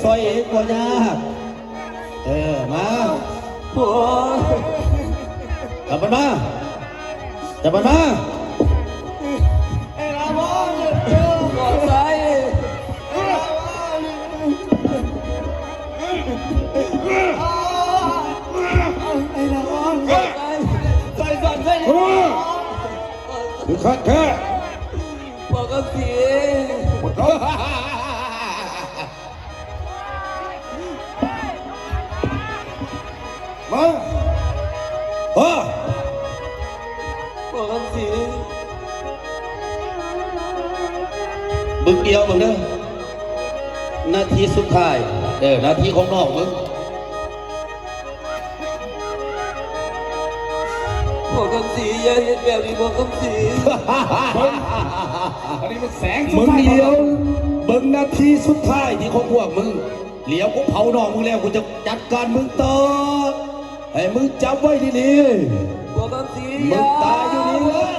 ຊ່ອຍເອງບໍ່ຍາກ. ເອີ ມາ. ໂອ້ຍ ຈັບມັນມາ ຈັບມັນມາ. ໄອ້ລາວອນ ເອີ ຂອບໃຈ ໄອ້ລາວອນ ໄອ້ລາວອນ ຂອບໃຈ ຊ່ອຍສອນ ຊ່ອຍ ເອີ ຄືຄັກແທ້ ພໍ່ຄຳສີ. ມາ ເອີ ພໍ່ຄຳສີ ບຶກດຽວເບິ່ງເດີ ນາທີສຸດທ້າຍ ເອີ ນາທີຂອງນ້ອງມຶງ. ພໍ່ຄຳສີ ຢ່າເຮັດແບບນີ້ ພໍ່ຄຳສີ. ເບິ່ງ ອັນນີ້ມັນແສງສຸດທ້າຍ ມຶງດຽວ ເບິ່ງນາທີສຸດທ້າຍທີ່ຂອງພວກມຶງ. ຫຼຽວກູເຜົານ້ອງມຶງແລ້ວ ກູຈະຈັດການມຶງຕໍ່. ໃຫ້ມຶງຈຳໄວ້ດີໆ ພໍ່ຄຳສີ ມຶງຕາຍຢູ່ນີ້ເລີຍ.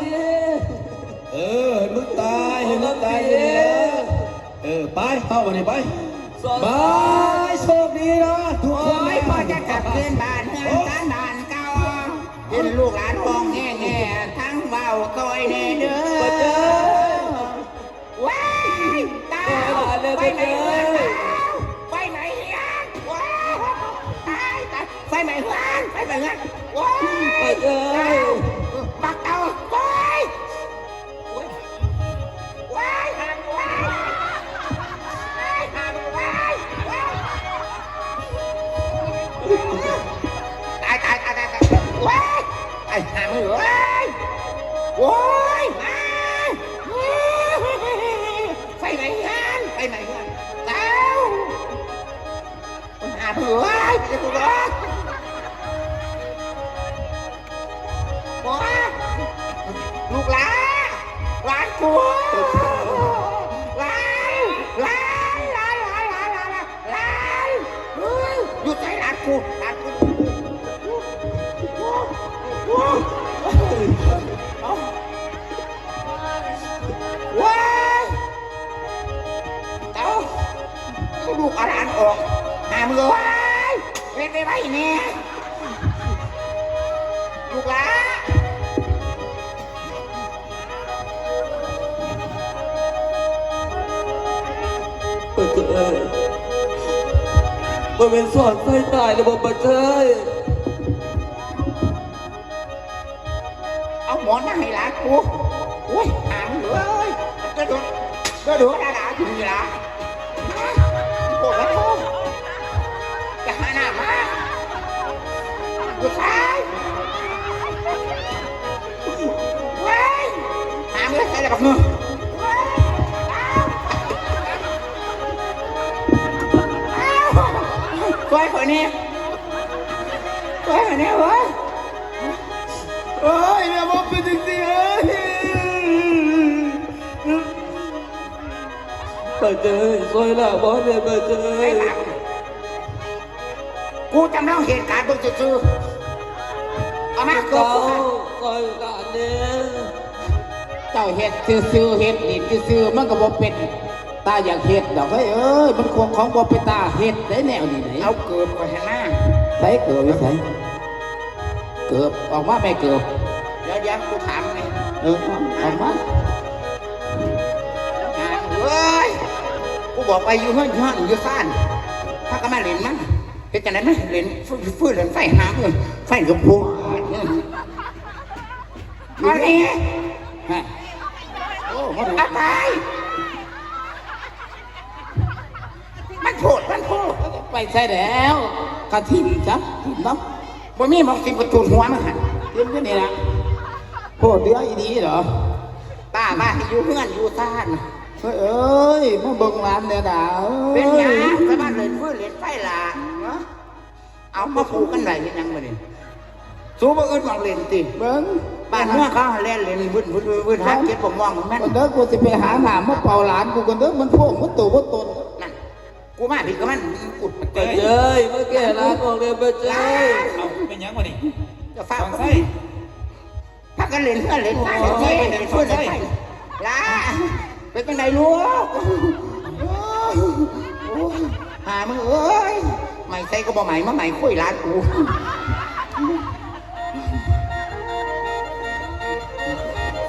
ເອີ ໃຫ້ມຶງຕາຍ ໃຫ້ມຶງຕາຍຢູ່ນີ້ເລີຍ. ເອີ ໄປ ເຮົາບັດນີ້ໄປ ບາຍ ໂຊກດີນະທຸກຄົນ. ໂອ້ຍ ພໍ່ຈະກັບຄືນບ້ານເຮືອນຊານບ້ານເກົ່າ ເຫັນລູກຫຼານຮ້ອງແຫ່ໆ ທັງເວົ້າຊ່ອຍແດ່ເດີ. ວ້າຍ ຕາຍ ໄຟໄໝ້ເຮືອນ ຕາຍ ໄຟໄໝ້ເຮືອນ ວ້າຍ ຕາຍ ຕາຍ ໄຟໄໝ້ເຮືອນ ໄຟໄໝ້ເຮືອນ ໂອ້ຍ ຕາຍ ບັກເຕົ່າ ໂອ້ຍ ໂອ້ຍ ໂອ້ຍ ຫ້າມ ໂອ້ຍ ຫ້າມ ໂອ້ຍ ຕາຍ ຕາຍ ຕາຍ ຕາຍ ໂອ້ຍ ຕາຍ ຫ້າມ ໂອ້ຍ ໂອ້ຍ ຕາຍ ໄຟໄໝ້ເຮືອນ ໄຟໄໝ້ເຮືອນ ເຕົ່າ ມັນຫາເບິ່ງເອີຍ ໄປເລີຍ ໂອ້ຍ ລູກຫຼານ ຫຼານກູ ຫຼານ ຫຼານ ຫຼານ ຫຼານ ເອີຍ ຢູ່ໃສຫຼານກູ ຫຼານກູ ໂອ້ຍ ໂອ້ຍ ໂອ້ຍ ເອົາ ລູກເອົາຫຼານອອກ ຫ້າມເອີຍ ເຮັດໄວໆແດ່ ລູກຫຼານ ປາເຈີຍ ບໍ່ແມ່ນສອນໄຟຕາຍແລ້ວບໍ່ ປາເຈີຍ? ເອົາໝອນມາໃຫ້ຫຼານກູ ໂອ້ຍ ຫາມເອີຍ ເດີ ເດີ ເດີ ດາດາຢູ່ນີ້ລະ ໂອ້ຍ ຈະຫານ້ຳມາ ຢູ່ໃສ ເວີຍ ຫາມເອີຍ ໃສລະບັກເງືອ ຊ່ວຍຂ້ອຍແດ່ ຊ່ວຍຂ້ອຍແດ່ເວີຍ. ໂອ້ຍ ແມ່ບໍ່ເປັນຈັ່ງຊີ້ເອີຍ ປາເຈີຍ ຊ່ອຍຫຼ້າບໍ່ແດ່ ປາເຈີຍ. ກູຈຳລອງເຫດການເບິ່ງຊື່ໆ ເອົາມາ ເຈົ້າ ເກີບກູ ຊ່ອຍຫຼ້າແດ່. ເຈົ້າເຮັດຊື່ໆ ເຮັດຫຼິ້ນຊື່ໆ ມັນກໍບໍ່ເປັນຕາຢາກເຮັດດອກເອີຍ ເອີຍ ມັນຂອງ ຂອງບໍ່ເປັນຕາເຮັດໄດ໋ແນວນີ້ໄດ໋. ເອົາເກີບຂ້ອຍຫັ້ນນາ. ໃສເກີບຢູ່ໃສ? ເກີບ ອອກມາແມ່ເກີບ. ດຽວໆ ກູຖາມແດ່. ເອີ ອອກມາ. ເອີຍ ກູບອກໄວ້ຢູ່ເຮືອນ ຢູ່ເຮືອນ ຢູ່ຊານ ພາກັນມາຫຼິ້ນມັນ ເຮັດຈັ່ງໃດມັນຫຼິ້ນ ຟືນ ຟືນ ຫຼິ້ນໄຟຫາເອີຍ ໄຟກໍພວດ. ເອົານີ້ ຮະ ໂອ້ ມາດູ ເອົາໄປ ມັນໂພດ ມັນໂພດ ໄປໃສແລ້ວ ກະຖິ້ມຊະ ຖິ້ມເນາະ ບໍ່ມີໝ່ອງຖິ້ມກະຈູດຫົວມັນຫັ້ນ ຖິ້ມຢູ່ນີ້ລະ ໂພດເຫຼືອອີ່ດີເນາະ ປ້າວ່າໃຫ້ຢູ່ເຮືອນຢູ່ຊານ. ເອີຍ ເອີຍ ມາເບິ່ງຫຼານແດ່ດາເອີຍ. ເປັນຫຍັງ ສາມາດຫຼິ້ນຟືນຫຼິ້ນໄຟລະ ເອົາມາຜູກກັນໄວ້ເຮັດຫຍັງບາດນີ້? ສູບໍ່ອຶດໝ່ອງຫຼິ້ນຕິ? ເບິ່ງ ບ້ານເມືອງເຂົາແລ່ນຫຼິ້ນວືດໆໆ ຫາເກັບບັກມ່ວງແມ່ນ. ເດີ ກູຊິໄປຫານ້ຳມາເປົ່າຫຼານກູກ່ອນເດີ ມັນໂພງ ມັນໂຕບໍ່ຕົນ. ນັ້ນ ກູມາຜິດກັບມັນ ອຸດປະເຈີຍ ປະເຈີຍ ມາແກ້ລານອອກແດ່ປະເຈີຍ. ເອົ້າ ເປັນຫຍັງບາດນີ້? ຈະຟ້າວ ພາກັນຫຼິ້ນເຮືອນຫຼິ້ນຊານ ໂອ້ຍ ເຮັດເຮືອນເຮັດຊານ ລະ ເປັນຈັ່ງໃດລູກ? ໂອ້ຍ ໂອ້ຍ ຫາມຶງເອີຍ ໄໝ້ໃສ່ກໍບໍ່ໄໝ້ ມາໄໝ້ໂຄຍຫຼານກູ.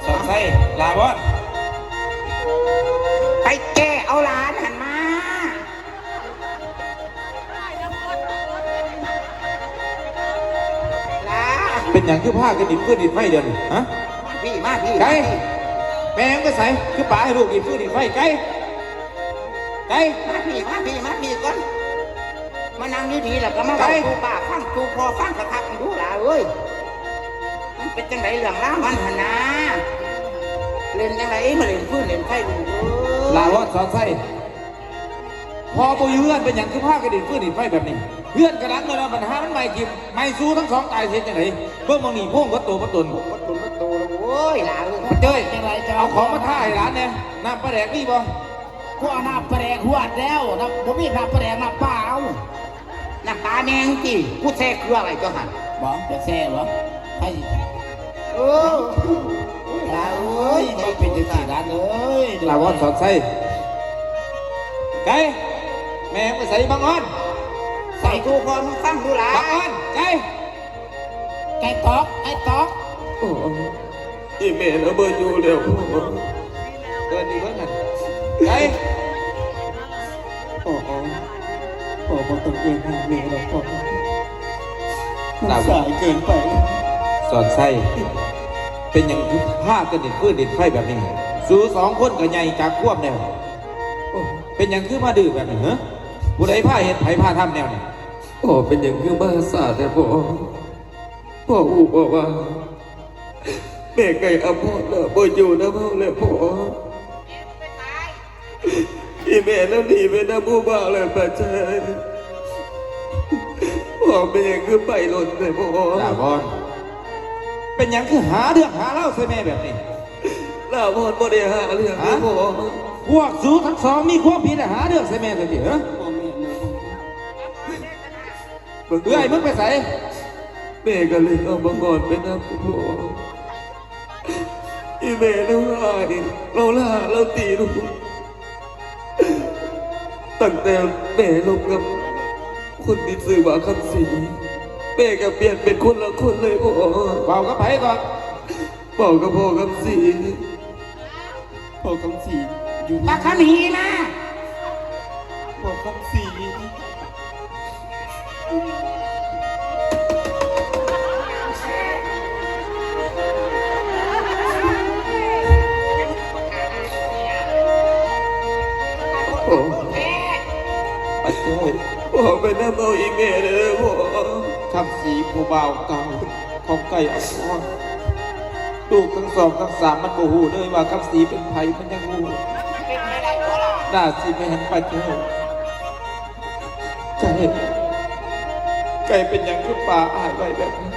ສອນໄຊ ຫຼ້າບ່ອນ ໄປແກ້ເອົາຫຼານຫັ້ນມາ. ຫຼ້າ ເປັນຫຍັງຄືພາກັນດິດຟືນດິດໄຟດຽວນີ້ ຮະ? ມາພີ້ ມາພີ້ ໄກ່ ມາພີ້ ແມ່ມຶງໄປໃສ? ຄືປະໃຫ້ລູກດິດຟືນດິດໄຟ ໄກ່ ໄກ່ ມາພີ້ ມາພີ້ ມາພີ້ກ່ອນ ມານັ່ງຢູ່ດີແລ້ວກໍມາເວົ້າ ໄກ່ ສູ່ປ້າຟັງ ສູ່ພໍ່ຟັງຄັກໆ ດູຫຼ້າເອີຍ. ມັນເປັນຈັ່ງໃດເລື່ອງລາວມັນຫັ້ນນາ? ເລ່ນຈັ່ງໃດມາເລ່ນຟືນເລ່ນໄຟລູກເອີຍ? ຫຼ້າວອນ ສອນໄຊ ພໍ່ບໍ່ຢູ່ເຮືອນ ເປັນຫຍັງຄືພາກັນດິດຟືນດິດໄຟແບບນີ້? ເຮືອນກະຫຼັງແລ້ວນະ ບັດຫາມັນໄໝ້ຖິ້ມ ໄໝ້ສູ່ທັງສອງຕາຍຊິເຮັດຈັ່ງໃດ? ເບິ່ງໝ່ອງນີ້ໂພງເບິດໂຕເບິດຕົນ ເບິດຕົນເບິດໂຕແລ້ວ ໂອ້ຍ ຫຼ້າເອີຍ. ປະເຈີຍ ຈັ່ງໃດເຈົ້າ ເອົາຂອງມາທາໃຫ້ຫຼານແດ່ ນ້ຳປາແດກມີບໍ່? ກູເອົານ້ຳປາແດກຫວດແລ້ວນະ ບໍ່ມີນ້ຳປາແດກ ນ້ຳປາເອົາ. ນ້ຳປາແມ່ງຕິ ກູແຊ່ເກືອໄວ້ຕົວຫັ້ນ. ບໍ່ ຈະແຊ່ບໍ່? ໃຜຊິ ເອີ ຫຼ້າເອີຍ ມັນເປັນຈັ່ງຊີ້ຫຼານເອີຍ. ຫຼ້າວອນ ສອນໄຊ ໄກ່ ແມ່ໄປໃສບັງອອນ? ໃສ່ຕູ້ພໍ່ມຶງຟັງດູຫຼ້າ ບັງອອນ ໄກ່ ໄກ່ຕອກ ໄກ່ຕອກ. ໂອ້ ອີ່ແມ່ລະບໍ່ຢູ່ແລ້ວພໍ່. ເອີ້ນອີກເບິ່ງຫັ້ນ ໄກ່ ພໍ່ ພໍ່ບໍ່ຕ້ອງເອີ້ນຫາແມ່ດອກພໍ່ ມັນສາຍເກີນໄປ. ສອນໄຊ ເປັນຫຍັງພາກັນຫຼິ້ນຟືນຫຼິ້ນໄຟແບບນີ້? ສູສອງຄົນກໍໃຫຍ່ຈັກຂວບແລ້ວ ເປັນຫຍັງຄືມາດື້ແບບນີ້ເຫີ? ຜູ້ໃດພາເຮັດ ໃຜພາທຳແນວນີ້? ພໍ່ເປັນຫຍັງຄືມາຊ້າແທ້ພໍ່? ພໍ່ຮູ້ບໍ່ວ່າ ແມ່ໄກ່ອຳພອນນະ ບໍ່ຢູ່ນຳເຮົາແລ້ວພໍ່. ອີ່ແມ່ລາວໜີໄປນຳຜູ້ບ່າວແລ້ວປາເຈີຍ. ພໍ່ເປັນຫຍັງຄືໄປດົນແທ້ພໍ່? ຫຼ້າວອນ ເປັນຫຍັງຄືຫາເລື່ອງຫາລາວໃສ່ແມ່ແບບນີ້? ຫຼ້າວອນບໍ່ໄດ້ຫາເລື່ອງເດ້ພໍ່. ພວກສູທັງສອງມີຄວາມຜິດ ຫາເລື່ອງໃສ່ແມ່ແທ້ຕິເຫີ? ບໍ່ແມ່ນເລີຍພໍ່. ເອື້ອຍ ມຶງໄປໃສ? ແມ່ກໍເລີຍເອົາບັງອອນໄປນຳພໍ່. ອີ່ແມ່ລາວຮ້າຍ ລາວດ່າ ລາວຕີລູກ. ຕັ້ງແຕ່ແມ່ລົມກັບຄົນທີ່ຊື່ວ່າຄຳສີ ແມ່ກໍປ່ຽນເປັນຄົນລະຄົນເລີຍພໍ່. ເວົ້າກັບໃຜກ່ອນ? ເວົ້າກັບພໍ່ຄຳສີ. ພໍ່ຄຳສີຢູ່ ບັກຄຳຫີນະ ພໍ່ຄຳສີ. ໂອ້ ພໍ່ໄປນຳເອົາອີ່ແມ່ເດີພໍ່. ຄຳສີ ຜູ້ບ່າວເກົ່າ ຂອງໄກ່ອຳພອນ ລູກທັງສອງທັງສາມມັນບໍ່ຮູ້ເລີຍວ່າຄຳສີເປັນໃຜ ມັນຍັງຮູ້ ໜ້າຊິແມ່ນປາເຈີຍ. ໄກ່ ໄກ່ເປັນຫຍັງຄືປະອ້າຍໄວ້ແບບນີ້?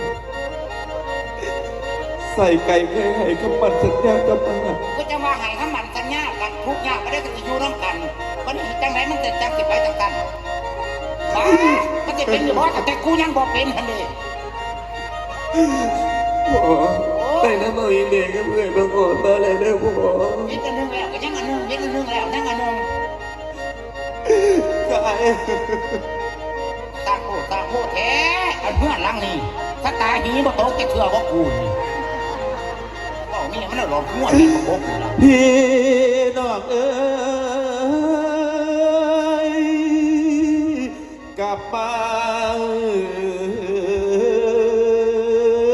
ໃສ່ໄກ່ເຄີຍໃຫ້ຄຳໝັ້ນສັນຍາກັບອ້າຍ. ກໍຈັ່ງວ່າໃຫ້ຄຳໝັ້ນສັນຍາກັນ ທຸກຍາກປານໃດກໍຊິຢູ່ນຳກັນ ບັດນີ້ຈັ່ງໃດມັນຈັ່ງຊິໄປຈັ່ງຊັ້ນ? ບ້າ ມັນຊິເປັນຢູ່ບໍ່? ຕັ້ງແຕ່ກູຍັງບໍ່ເປັນຫັ້ນເດ. ພໍ່ ໄປນຳເອົາອີ່ແມ່ກັບເອື້ອຍບັງອອນມາແລ້ວເດີພໍ່. ເຮັດອັນໜຶ່ງແລ້ວກໍຍັງອັນໜຶ່ງ ເຮັດອັນໜຶ່ງແລ້ວຍັງອັນໜຶ່ງ. ຕາໂກຕາໂກແທ້ ອັນເຮືອນຫຼັງນີ້ ສະຕາຫີບໍ່ຕົກຈັກເທື່ອບໍ່ກູນີ້. ເວົ້າເມຍມັນລະຫຼອກຫົວເມຍບໍ່ກົບຢູ່ລະ. ພີ່ນ້ອງເອີຍ ກັບມາເຮື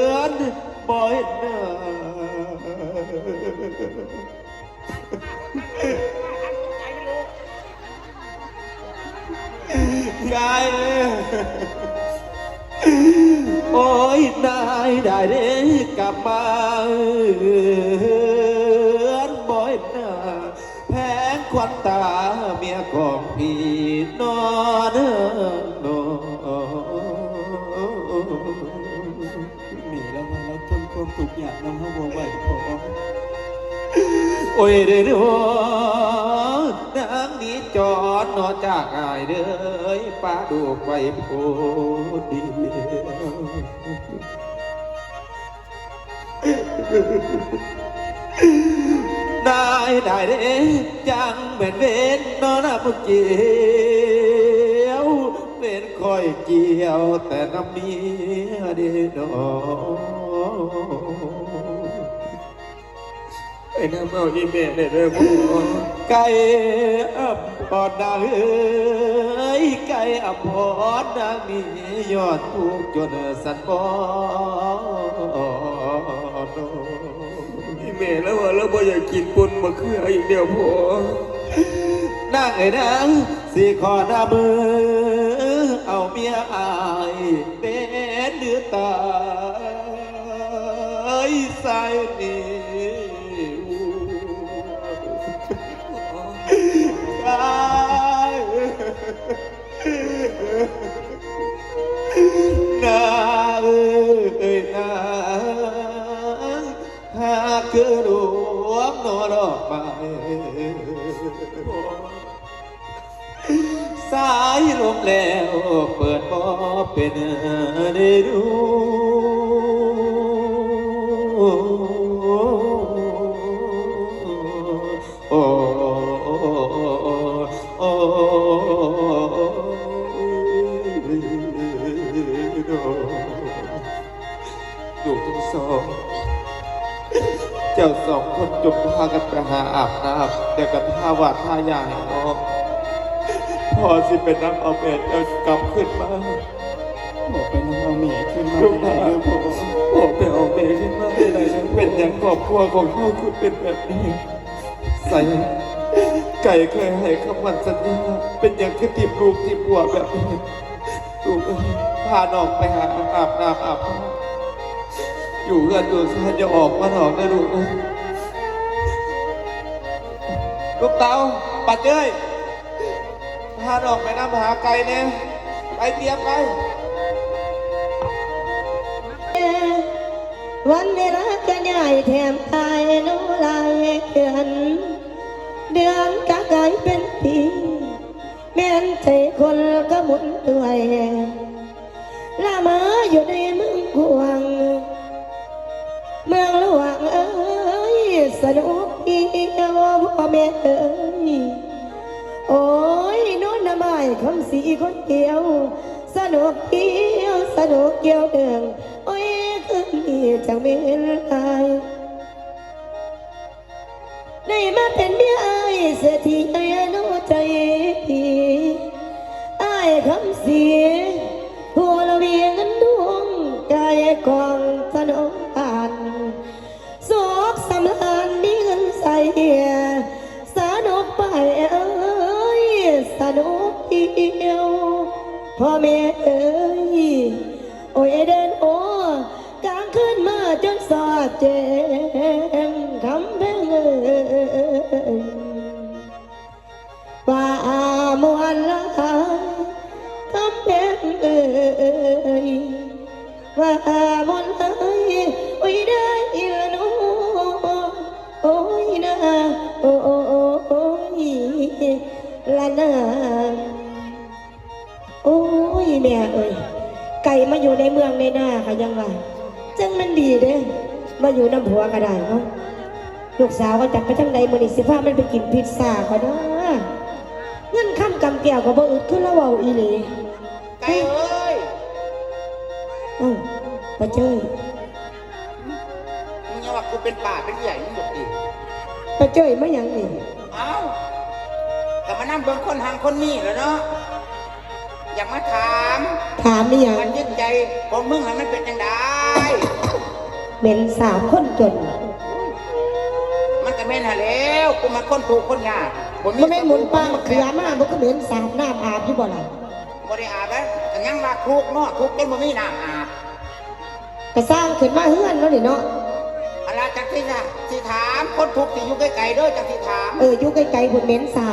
ອນບໍ່ເຫັນໜ້າ ກາຍເອີຍ. ໂອ້ຍ ນາຍໄດ້ເດ້ ກັບມາເຮືອນບໍ່ເຫັນໜ້າ ແພງຄວັນຕາເມຍຂອງພີ່ນ້ອງເອີຍ. ແມ່ລາວວ່າລາວທົນຄວາມທຸກຍາກນຳເຮົາບໍ່ໄຫວພໍ. ໂອ້ຍເດີ ນາງນີ້ຈອນເນາະຈາກອ້າຍເດີ ປະລູກໄວ້ຜູ້ດຽວ. ນາຍໄດ້ເດ້ ຈັ່ງແມ່ນເວນເນາະນາຜູ້ເກ. ກ່ຽວແຕ່ນຳເມຍເດ້ດອກ. ໄປນຳເອົາອີ່ແມ່ໄດ້ເດີພໍ່. ໄກ່ອຳພອນນາງເອີຍ ໄກ່ອຳພອນນາງນີ້ ຍ້ອນທຸກຈົນສັນບອນ. ອີ່ແມ່ລາວວ່າລາວບໍ່ຢາກກິນປົ່ນມະເຂືອອີກແລ້ວພໍ່. ນາງເອີຍນາງ ຊິຂໍນຳເອົາ ເອົາເມຍອ້າຍເປັນເນື້ອຕາຍສາຍນີ້. ນາເອີຍນາ ຫາກຄືດວງໜໍດອກໄມ້ ສາຍລົມແລ້ວເປີດບໍ່ເປັນເດດູ. ໂອ້ ໂອ້ ລູກທັງສອງ ເຈົ້າສອງຄົນຈົ່ງພາກັນໄປຫາອາບນ້ຳ ແລ້ວກໍທາຫວາດທາຢາໃຫ້ນ້ອງ. ພໍ່ຊິໄປນຳເອົາແມ່ເຈົ້າກັບຄືນມາ. ພໍ່ໄປນຳເອົາແມ່ຄືນມາ ລູກ ໄດ້ເດີພໍ່. ພໍ່ໄປເອົາແມ່ຄືນມາໄດ້ເດີ. ເປັນຫຍັງຄອບຄົວຂອງເຮົາຄືເປັນແບບນີ້? ໃສ ໄກ່ເຄີຍໃຫ້ຄຳໝັ້ນສັນຍາ ເປັນຫຍັງຄືຖິ້ມລູກຖິ້ມຜົວແບບນີ້? ລູກເອີຍ ພານ້ອງໄປຫາອາບນ້ຳອາບທ່າ ຢູ່ເຮືອນຢູ່ຊານ ຢ່າອອກມານອກເດີລູກເອີຍ. ລູກເຕົາ ປາເຈີ້ຍ ພານ້ອງໄປນຳຫາໄກ່ແດ່ ໄປ ຕຽມໄປ. ວັນເວລາເຄື່ອນຍ້າຍແຖມຫຼາຍໂນຫຼາຍເດືອນ ເດືອນກໍກາຍເປັນປີ ແມ່ນໃຈຄົນກໍໝູນດ້ວຍ ລະມາຢູ່ໃນເມືອງກວາງ ເມືອງຫຼວງເອີຍ ສະໜຸກດີວ ພໍ່ແມ່ເອີຍ. ໂອ້ຍ ນອນນຳອ້າຍຄຳສີຄົນດຽວ ສະໜຸກດຽວ ສະໜຸກດຽວເດີງ ໂອ້ຍ ຄືນນີ້ຈັ່ງແມ່ນຫຼາຍ ໄດ້ມາເປັນເມຍອ້າຍເສດຖີໃຫຍ່ເນາະໃຈດີ ອ້າຍຄຳສີ ຜູ້ລະມີເງິນທອງກາຍກອງສະໜອງທານ ສຸກສຳລານມີເງິນໃຊ້ ສະໜຸກໄປເອີຍ ສະໜຸກດຽວ ພໍ່ແມ່ເອີຍ ໂອ້ຍ ເດີນໂອ ກາງຄືນມາຈົນສອດແຈ້ງ ຄຳແພງເອີຍ ວ່າມ່ວນຫຼາຍ ຄຳແພງເອີຍ ວ່າມ່ວນຫຼາຍ ໂອ້ຍ ເດີ ອີລະໂນ ໂອ້ຍ ນາ ໂອ້ຍ ລະນາ. ໂອ້ຍ ແມ່ເອີຍ ໄກ່ມາຢູ່ໃນເມືອງໃນນາກໍຍັງວ່າ ຈັ່ງມັນດີເດ້ ມາຢູ່ນຳຜົວກໍໄດ້ເນາະ. ລູກສາວກໍຈັກໄປທາງໃດ ມື້ນີ້ຊິພາມັນໄປກິນພິດຊາກ່ອນເນາະ. ເງິນຄຳກຳແກ້ວກໍບໍ່ອຶດ ຄືລາວເວົ້າອີ່ຫຼີ. ໄກ່ເອີຍ ເອົ້າ ປາເຈີ້ຍ ມຶງຢ່າວ່າກູເປັນປ້າເປັນເອື້ອຍ ມຶງບໍ່ຕິ. ປາເຈີ້ຍມາຫຍັງນີ້? ອ້າວ ກໍມານຳເບິ່ງຄົນຫັ້ນຄົນນີ້ແຫຼະເນາະ ຢາກມາຖາມ. ຖາມອີ່ຫຍັງ? ວ່າຈິດໃຈຂອງມຶງຫັ້ນມັນເປັນຈັ່ງໃດ? ເໝັນສາບຄົນຈົນ. ມັນກໍແມ່ນຫັ້ນແຫຼ້ວ ກູມັກຄົນທຸກຄົນຍາກ. ບໍ່ມີ ບໍ່ແມ່ນໝູນປ່າມະເຂືອມາ ບໍ່ຄືເໝັນສາບນ້ຳອາບຢູ່ບໍ່ລະ? ບໍ່ໄດ້ອາບເດ້ ກໍຍັງວ່າທຸກເນາະ ທຸກຈົນບໍ່ມີນ້ຳອາບ. ກະສ້າງຂຶ້ນມາເຮືອນເນາະນີ້ເນາະ. ອັນລະ ຈັກຊິ ຊິຖາມ ຄົນທຸກທີ່ຢູ່ໄກໆເດີ ຈັກຊິຖາມ. ເອີ ຢູ່ໄກໆພຸ້ນເໝັນສາ